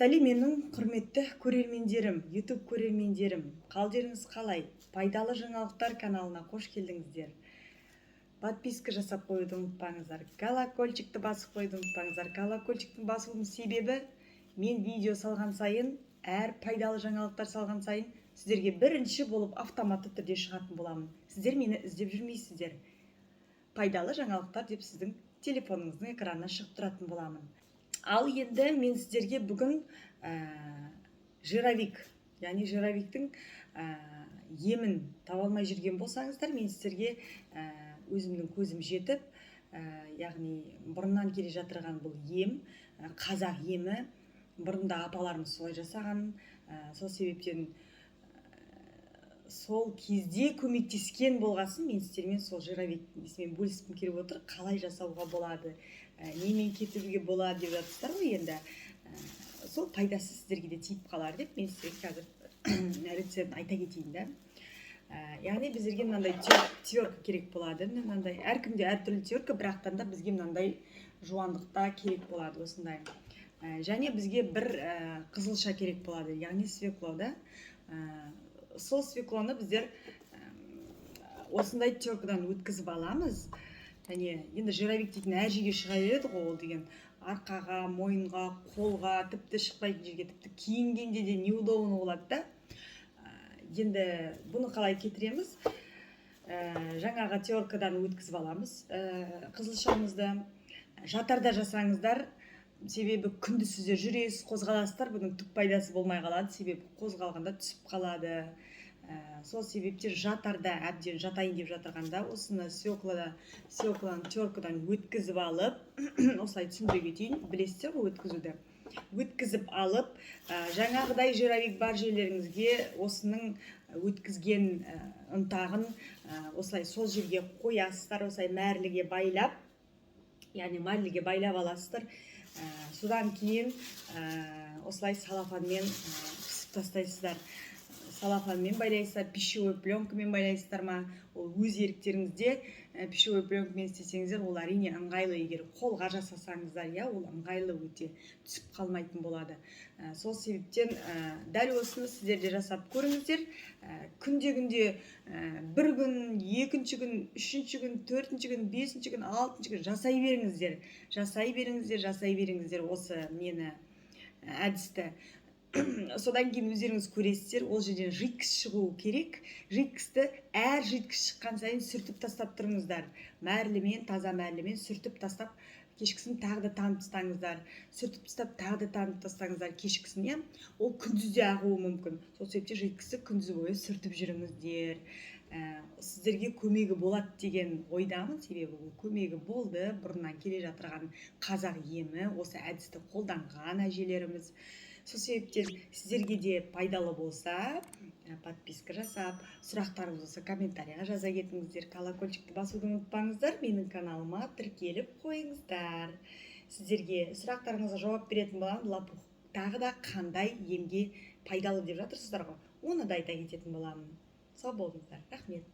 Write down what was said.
Сәлем, менің құрметті көрермендерім, YouTube көрермендерім! Қалдеріңіз қалай? Пайдалы жаңалықтар каналына қош келдіңіздер. Подписка жасап қоюды ұмытпаңыздар, колокольчикті басып қоюды ұмытпаңыздар. Колокольчиктің басуының себебі, мен видео салған сайын, әр пайдалы жаңалықтар салған сайын сіздерге бірінші болып автоматты түрде шығатын боламын. Сіздер мені іздеп жүрмейсіздер, пайдалы жаңалықтар деп сіздің телефоныңыздың экранына шығып тұратын боламын. Ал енді мен сіздерге бүгін жировик, яғни жировиктің емін таба алмай жүрген болсаңыздар, мен сіздерге өзімнің көзім жетіп, яғни бұрыннан келе жатырған бұл ем, қазақ емі, бұрында апаларымыз солай жасаған, сол себептен сол кезде көмектескен болғасын, мен сіздермен сол жировик несімен бөліскім келіп отыр. Қалай жасауға болады, немен кетіруге болады деп жатырсыздар ғой. Енді сол пайдасы сіздерге де тиіп қалар деп мен сіздерге қазір рецептін айта кетейін да. Яғни біздерге мынандай терка керек болады. Міне, мынандай, әркімде әртүрлі терка, бірақтан да бізге мынандай жуандықта керек болады осындай. Және бізге бір қызылша керек болады, яғни свекла да. Сол свекланы біздер осындай теркадан өткізіп аламыз. Және енді жировик дейтін әр жерге шыға береді ғой. Ол деген арқаға, мойынға, қолға, тіпті шықпайтын жерге, тіпті киінгенде де неудобно болады да. Енді бұны қалай кетіреміз? Жаңағы теркадан өткізіп аламыз қызылшамызды. Жатарда жасаңыздар, себебі күндіз сіздер жүресіз, қозғаласыздар, бұның түк пайдасы болмай қалады, себебі қозғалғанда түсіп қалады. Сол себептен жатарда, әбден жатайын деп жатырғанда, осыны свекланы теркадан өткізіп алып, осылай түсіндіре кетейін, білесіздер ғой өткізуді, өткізіп алып, жаңағыдай жировик бар жерлеріңізге осының өткізген ұнтағын осылай сол жерге қоясыздар, осылай мәрліге байлап, яғни мәрліге байлап аласыздар. Содан кейін осылай салафанмен қысып тастайсыздар. Салафанмен байлайсыздар, пищевой пленкамен байлайсыздар ма, ол өз еріктеріңізде. Пищевой пленкамен істесеңіздер, ол әрине ыңғайлы. Егер қолға жасасаңыздар, иә, ол ыңғайлы өте, түсіп қалмайтын болады. Сол себептен дәл осыны сіздер де жасап көріңіздер. Күнде күнде, бір күн, екінші күн, үшінші күн, төртінші күн, бесінші күн, алтыншы күн жасай беріңіздер, жасай беріңіздер, жасай беріңіздер осы нені, әдісті. Содан кейін өздеріңіз көресіздер, ол жерден жидкость шығуы керек. Жидкостьті әр жидкость шыққан сайын сүртіп тастап тұрыңыздар мәрлімен, таза мәрлімен сүртіп тастап, кешкісін тағы да тамып тастаңыздар, сүртіп тастап, тағы да тамып тастаңыздар кешкісін, иә. Ол күндіз де ағуы мүмкін, сол себептен жидкостьті күндіз бойы сүртіп жүріңіздер. Сіздерге көмегі болады деген ойдамын, себебі ол көмегі болды, бұрыннан келе жатырған қазақ емі, осы әдісті қолданған әжелеріміз. Сол себептен сіздерге де пайдалы болса, подписка жасап, сұрақтарыңыз болса, комментарийға жаза кетіңіздер, колокольчикті басуды ұмытпаңыздар, менің каналыма тіркеліп қойыңыздар. Сіздерге сұрақтарыңызға жауап беретін боламын. Лопух тағы да қандай емге пайдалы деп жатырсыздар ғой, оны да айта кететін боламын. Сау болыңыздар, рахмет.